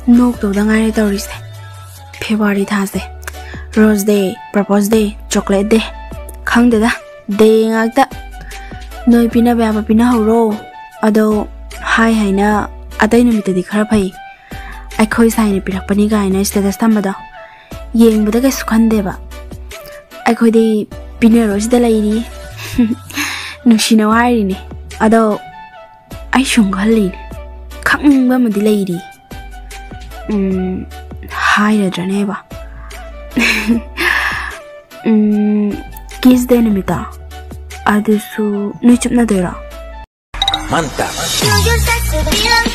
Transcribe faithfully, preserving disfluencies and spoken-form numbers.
ꯅꯣꯛꯇꯧꯗ ꯉꯥꯏꯔꯦ ꯇꯧꯔꯤꯁꯦ꯫ ꯐꯦꯕ꯭ꯔꯨꯋꯥꯔꯤ ꯊꯥꯁꯦ, ꯔꯣꯁ ꯗꯦ, ꯄ꯭ꯔꯄꯣꯁ ꯗꯦ, ꯆꯣꯀ꯭ꯂꯦꯠ ꯗꯦ, ꯈꯪꯗꯦꯗ, ꯗꯦ ꯉꯥꯛꯇ꯫ ꯅꯣꯏ ꯄꯤꯅꯕ ꯌꯥꯕ ꯄꯤꯅꯍꯧꯔꯣ꯫ ꯑꯗꯣ ꯍꯥꯏ ꯍꯥꯏꯅ ꯑꯇꯩ ꯅꯨꯃꯤꯠꯇꯗꯤ ꯈꯔ ꯐꯩ, ꯑꯩꯈꯣꯏ ꯁꯥꯏꯅ ꯄꯤꯔꯛꯄꯅꯤ ꯀꯥꯏꯅ ꯁ꯭ꯇꯦꯇꯁ ꯊꯝꯕꯗꯣ ꯌꯦꯡꯕꯗ ꯀꯩꯁꯨ ꯈꯟꯗꯦꯕ꯫ ꯑꯩꯈꯣꯏꯗꯤ ꯄꯤꯅꯔꯣꯏꯁꯤꯗ ꯂꯩꯔꯤ꯫ ꯅꯨꯡꯁꯤꯅꯧ ꯍꯥꯏꯔꯤꯅꯦ꯫ ꯑꯗꯣ ꯑꯩ ꯁꯨꯝ ꯈꯜꯂꯤꯅꯦ, ꯈꯪꯅꯤꯡꯕ ꯑꯃꯗꯤ ꯂꯩꯔꯤ꯫ ꯎꯝ, ꯍꯥꯏꯔꯗ꯭ꯔꯅꯦꯕ? ꯎꯝ, ꯀꯤꯁ ꯗꯦ ꯅꯨꯃꯤꯠꯇꯣ ꯑꯗꯨꯁꯨ ꯅꯣꯏ ꯆꯨꯞꯅꯗꯣꯏꯔꯣ? Mantap. Yo, yo sé que